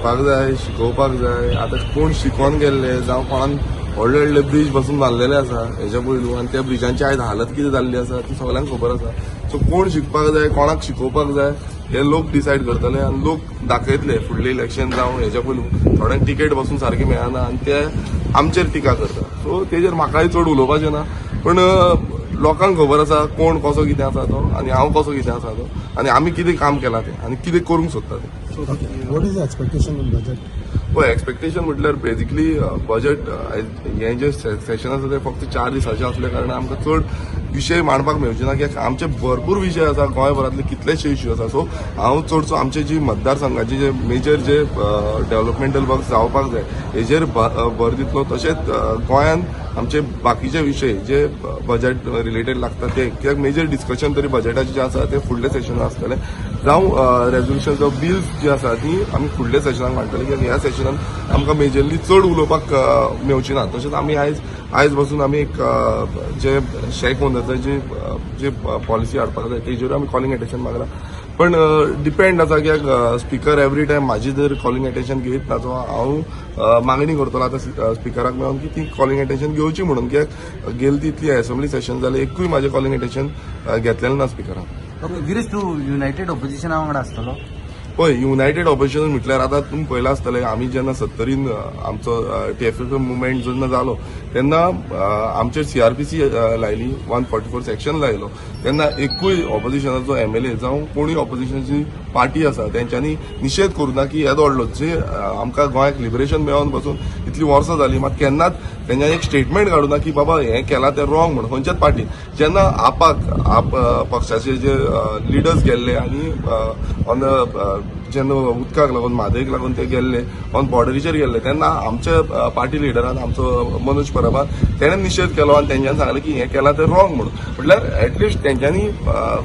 शिकपाक जाय, शिकोवपाक जाय. आतां कोण शिकोन गेल्ले जावं कोणाक व्हडले व्हडले ब्रीज बसून बांदलेले आसा हेच्या पयलू आनी त्या ब्रिजांची आयज हालत कितें जाल्ली आसा ती सगल्यांक खबर आसा. सो कोण शिकपाक जाय, कोणाक शिकोवपाक जाय हे लोक डिसायड करतले आनी लोक दाखयतले फुडलें इलेक्शन जावं हेच्या पयलू. थोड्यांक तिकेट बसून सारकी मेळना आनी ते आमचेर टिका करता. सो तेजेर म्हाकाय चड उलोवपाचें ना, पण लोकांक खबर आसा कोण कसो कितें आसा तो आनी हांव कसो कितें आसा तो आनी आमी कितें काम केलां तें आनी कितें करूंक सोदता तें. What is the expectation in budget? पळय, एक्सपेक्टेशन म्हटल्यार बेजिकली बजेट हें जें सेशन आसा तें फक्त 4 दिसाचें आसल्या कारणान आमकां चड विशय मांडपाक मेळचे ना, कित्याक आमचे भरपूर विशय आसा. गोंयभरांतले कितलेशे इश्यू आसा. सो हांव चडसो आमचे जी मतदारसंघाचे जे मेजर जे डेव्हलपमेंटल वर्क जावपाक जाय हेजेर भर दितलो. तशेंच गोंयांत आमचे बाकीचे विशय जे बजेट रिलेटेड लागता ते, कित्याक मेजर डिस्कशन तरी बजेटाचें जें आसा तें फुडल्या सेशनाक आसतलें, जावं रेजोल्युशन जावं बिल्स जी आसा ती आमी फुडल्या सेशनाक मांडटले, कित्याक ह्या सेशनान आमकां मेजरली चड उलोवपाक मेवची ना. तशेंच आमी आयज बसून आमी एक जे शॅक ओनर्साची जे पॉलिसी हाडपाक जाय तेजेर आमी कॉलिंग एटेन्शन मागला. पण डिपेंड आसा, कित्याक स्पिकर एवरी टायम म्हाजी जर कॉलिंग एटेन्शन घेयत ना, सो हांव मागणी करतलो आतां स्पिकराक मेळोन की ती कॉलिंग एटेन्शन घेवची म्हणून, कित्याक गेली तितली असेंब्ली सेशन जालें, एकूय म्हाजें कॉलिंग एटेन्शन घेतलेलें ना स्पिकरान. ओके गिरीश, तूं युनायटेड ऑपोजिशना वांगडा आसतलो? पळय, युनायटेड ऑपोजिशन म्हटल्यार आतां तुमी पळयलां आसतलें, आमी जेन्ना 70न आमचो टीएफएफ मुवमेंट जेन्ना जालो तेन्ना आमचेर सीआरपीसी लायली, 144 सेक्शन लायलो. तेन्ना एकूय ऑपोजिशनाचो एमएलए जावं कोणूय ऑपोजिशनाची पार्टी आसा तेंच्यांनी निशेध करूं ना की येदो व्हडलो जे आमकां गोंयाक लिबरेशन मेळोन बसून इतलीं वर्सां जालीं, मात केन्नाच तेंच्यांनी एक स्टेटमेंट काडूं ना की बाबा हें केलां तें रॉंग म्हणून खंयच्याच पार्टीन. जेन्ना आपाक आप पक्षाचे जे लिडर्स गेल्ले आनी ऑन जेन्ना उदकाक लागून, म्हादयक लागून ते गेल्ले, ऑन बॉर्डरीचेर गेल्ले, तेन्ना आमच्या पार्टी लिडरान, आमचो मनोज परबान, तेणें निशेध केलो आनी तेंच्यांनी सांगलें की हें केलां तें रॉंग म्हणून. म्हटल्यार एटलिस्ट तेंच्यांनी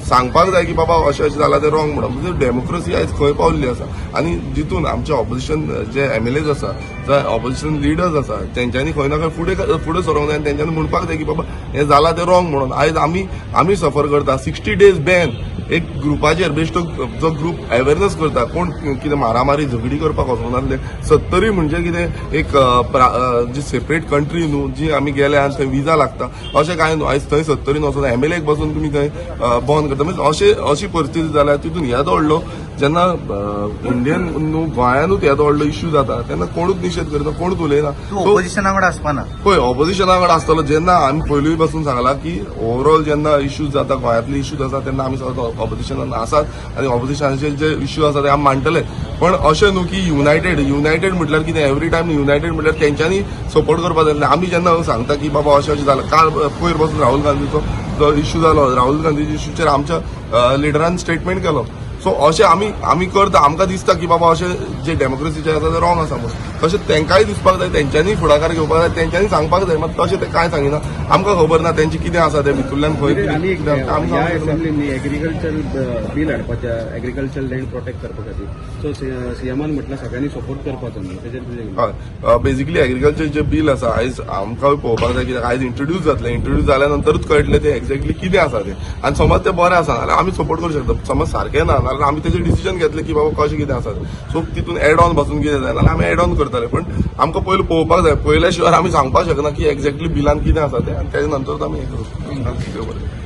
सांगपाक जाय की बाबा अशें अशें जालां तें रॉंग म्हणून. म्हणजे डेमोक्रेसी आयज खंय पावल्ली आसा आनी जितून आमचे ऑपोजिशन जे एमएलएज आसा जावं ऑपोजिशन लिडर्स आसा तेंच्यांनी खंय ना खंय फुडें फुडें सरोंक जाय आनी तेंच्यांनी म्हणपाक जाय की बाबा हें जालां तें रॉंग म्हणून. आयज आमी सफर करता. 60 डेज बॅन एक ग्रुपाचेर, बेश्टो जो ग्रुप अवेरनेस करता, कोण कितें मारामारी झगडी करपाक वचूंक नासले. 70 म्हणजे कितें एक जी सेपरेट कंट्री न्हू जी आमी गेले आनी थंय विजा लागता, अशें कांय न्हू. आयज थंय 70न वचून एमएलएक बसून तुमी थंय बंद करता, म्हणजे अशें अशी परिस्थिती जाल्या. तितून येदो व्हडलो जेन्ना इंडियन न्हू, गोंयानूच येदो व्हडलो इश्यू जाता तेन्ना कोणूच निशेध करना, कोणूच उलयना. तूं So, ऑपोजिशना वांगडा आसपाना? पळय, ऑपोजिशना कडेन आसतलो. जेन्ना आमी पयलीं पासून सांगला की ओवरऑल जेन्ना इश्यूज जाता, गोंयांतले इश्यूज आसा, तेन्ना आमी सदांच ऑपोजिशनान आसात आनी ऑपोजिशनाचे जे इश्यू आसा ते आमी मांडटले. पण अशें न्हू की युनायटेड, युनायटेड म्हटल्यार कितें? एवरी टायम युनायटेड म्हटल्यार तेंच्यांनी सपोर्ट करपाक जाय. आमी जेन्ना सांगता की बाबा अशें अशें जालां, काल पयर पासून राहुल गांधीचो जो इश्यू जालो, राहुल गांधीच्या इश्यूचेर आमच्या लिडरान स्टेटमेंट केलो. सो अशें आमी करता. आमकां दिसता की बाबा अशें जे डेमोक्रेसीचें आसा तें रॉंग आसा म्हणून. तशें तेंकांय दिसपाक जाय, तेंच्यांनी फुडाकार घेवपाक जाय, तेंच्यांनी सांगपाक जाय. मात तशें ते कांय सांगिना. आमकां खबर ना तेंचें कितें आसा तें भितूरल्यान खंय आनी एक कितें आमी ह्या सांगूंक शकना. असेंब्लीनी एग्रीकल्चर बील हाडपाचें, एग्रीकल्चर लँड प्रोटेक्ट करपा खातीर. सो सीएमान म्हटल्यार सगळ्यांनी सपोर्ट करपाचो न्हू, तेजेर तुजें कितें? हय, बेसिकली एग्रीकल्चर जे बील आसा, आयज आमकां पळोवपाक जाय, कित्याक आयज इंट्रोड्यूस जातलें. इंट्रोड्यूस जाल्या नंतरूच कळटलें तें एक्झॅक्टली कितें आसा तें आनी समज तें बरें आसा जाल्यार आमी सपोर्ट करूं शकता. समज सारकें ना जाल्यार आमी तेजेर डिसिजन घेतलें की बाबा कशें कितें आसा तें. सो तितून एड ऑन पासून कितें जाय जाल्यार आमी एड ऑन करतले, पण आमकां पयलीं पळोवपाक जाय. पळयल्या शिवाय आमी सांगपाक शकना की एक्झॅक्टली बिलान कितें आसा तें आनी तेजे नंतरूच आमी हें करूं शकता. बरें.